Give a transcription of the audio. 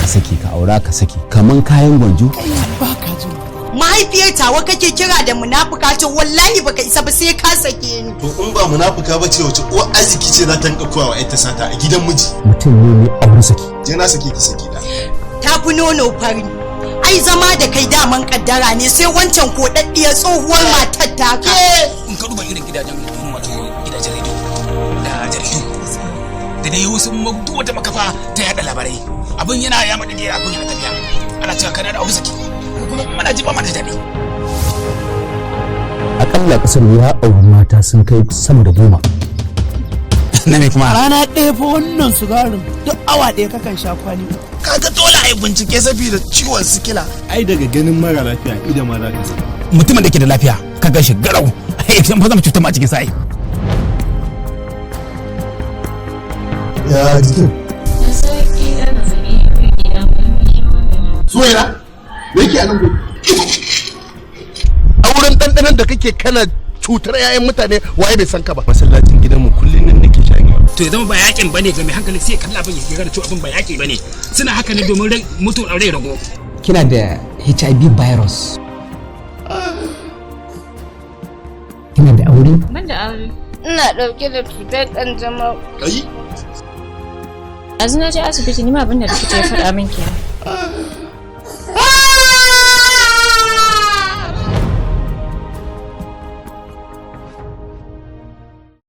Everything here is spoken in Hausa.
Saki, ka aura, ka saki, kaman kayan gwanjo. Ba ka jin. Mahaifiyar tawa kake kira da munafuka? To wallahi baka isa ba, sai ka sake ni. To in ba munafuka ba ce, wace uwar arziki ce za ta rinka koya wa ƴarta sata a gidan miji? Mutum ne mai auren saki. Je, na sake ki, saki da. Tafi nono fari. Ai zama da kai daman kaddara ne, sai wancan kodaddiyar tsohuwar matar taka. In ka duba irin gidajen, wato gidajen rediyo da jaridu da dai wasu, duk wata makafa ta yada labarai, abin yana ya maɗi, abin yana tafiya, ana cewa kana da abu saki, kuma muna ji ba mana daɗi. Akalla kasar ya auri mata sun kai sama da 10. Na me kuma? Rana ɗaya fa wannan sigarin, duk awa ɗaya kakan sha kwali 3. Kaga dole a yi bincike saboda ciwon sikila. Ai daga ganin mara lafiya idan ma za ka san. Mutumin da ke da lafiya ka gan shi garau, ai fa zama cutar ma a cikin sa'i. Ya jikin? Suwaira, me yake a nan gudu? Auren ɗanɗanon da kake kana cutar 'ya'yan mutane, waye bai san ka ba? Masallacin gidanmu kullum nan nake shagewa. To ya zama ba yakin bane ga mai hankali, sai kalla abin ya gane cewa abin ba yaki bane, suna haka ne domin mutum aure rago. Kina da HIV virus. Kina da aure? Ban da aure. Ina ɗauke da cutar ƙanjamau. Kai. Yanzu na je asibiti, ni ma abin da likita ya faɗa min kenan.